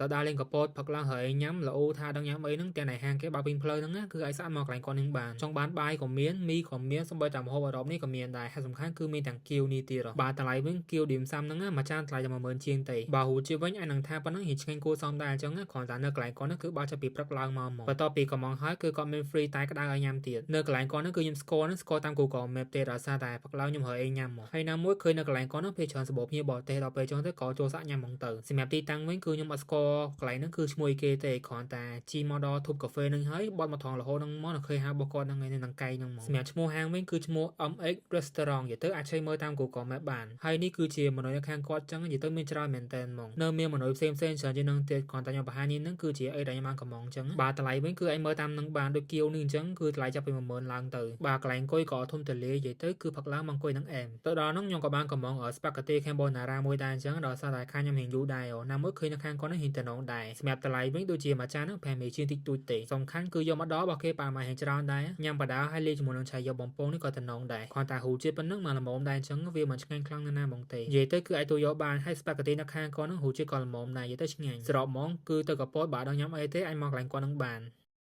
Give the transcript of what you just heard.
ទៅដើរលេងកពតផឹកឡើងហើយញ៉ាំល្អថាដឹងញ៉ាំអីហ្នឹងទាំងในហាងគេបើកពេញផ្លូវហ្នឹងណាគឺអាចស្អាតមកកន្លែងគាត់នឹងបានចង់បានបាយក៏មានមីក៏មានសូម្បីតែម្ហូបអឺរ៉ុបនេះក៏មានដែរហើយសំខាន់គឺមានទាំងគៀវនេះទៀតបាទតម្លៃវិញគៀវឌីមសាំហ្នឹងណាមួយចានថ្លៃតែ10000ជាងទេបើរូជាវិញអាចនឹងថាប៉ុណ្ណឹងរៀងឆ្ងាញ់គួរសមដែរអញ្ចឹងណាគ្រាន់តែនៅកន្លែងគាត់ហ្នឹងគឺបើចាប់ពីព្រឹកឡើងមកមកបន្ទាប់ពីកំងហើយគឺគាត់មាន free តែក្តៅឲ្យញ៉ាំទៀតនៅកន្លែងគាត់ហ្នឹងគឺខ្ញុំស្គាល់ហ្នឹងស្គាល់តាម Google Map ទេដោយសារតែផឹកឡើងខ្ញុំរើអីញ៉ាំមកហើយណាមួយឃើញនៅកន្លែងគាត់ហ្នឹងពេលច្រើនសម្បូរភ្ញៀវបរទេសដល់ពេលចឹងទៅក៏ចូលសាក់ញ៉ាំហ្មងទៅសម្រាប់ទីតាំងវិញគឺខ្ញុំអត់ស្គាល់កន្លែងហ្នឹងគឺឈ្មោះអីគេទេគ្រាន់តែជិះមកដល់ធូបកាហ្វេហ្នឹងហើយបត់មកថងរហូតហ្នឹងមកនៅឃើញហាងរបស់គាត់ហ្នឹងឯងនៅនឹងកែងហ្នឹងមកសម្រាប់ឈ្មោះហាងវិញគឺឈ្មោះ MX Restaurant និយាយទៅអាចឆែកមើលតាម Google Map បានហើយនេះគឺជាមនុស្សនៅខាងគាត់ចឹងនិយាយទៅមានច្រើនមែនតើហ្មងនៅមានមនុស្សផ្សេងផ្សេងច្រើនជាងនឹងទៀតគ្រាន់តែខ្ញុំបង្ហាញនេះហ្នឹងគឺជាអីដែលខ្ញុំបានកំងចឹងបាទតម្លៃវិញគឺអាចមើលតាមនឹងបានដូចគៀវនេះអញ្ចឹងគឺតម្លៃចាប់ពី10000ឡើងទៅបាទកន្លែងអង្គុយក៏ធំទូលាយនិយាយទៅគឺផឹកឡើងមកអង្គុយនឹងអែមទៅដល់ហ្នឹងខ្ញុំក៏បានកំង spaghetti carbonara មួយដែរអញ្ចឹងដោយសារតែខាងខ្ញុំរៀងយូរដែរណាមួយឃើញនៅខាងគាត់ហ្នឹងរៀងតំណងដែរសម្រាប់តម្លៃវិញដូចជាមួយចានហ្នឹង5រៀលជាងតិចតួចទេសំខាន់គឺយកមកដល់របស់គេប៉ាម៉ារៀងច្រើនដែរញ៉ាំបដាហើយលាយជាមួយនឹងឆៃយកបំពងនេះក៏តំណងដែរគ្រាន់តែរូជាតិប៉ុណ្ណឹងមកល្មមដែរអញ្ចឹងវាមិនឆ្ងាញ់ខ្លាំងណាស់ណាហ្មងទេនិយាយទៅគឺអាចទូយកបានហើយ spaghetti នៅខាងគាត់ហ្នឹងរូជាតិក៏ល្មមដែរនិយាយទៅឆ្ងាញ់សរុបហ្មងគឺទៅកពតបើដល់ញ៉ាំអីទេអាចមកកន្លែងគាត់ហ្នឹងបាន។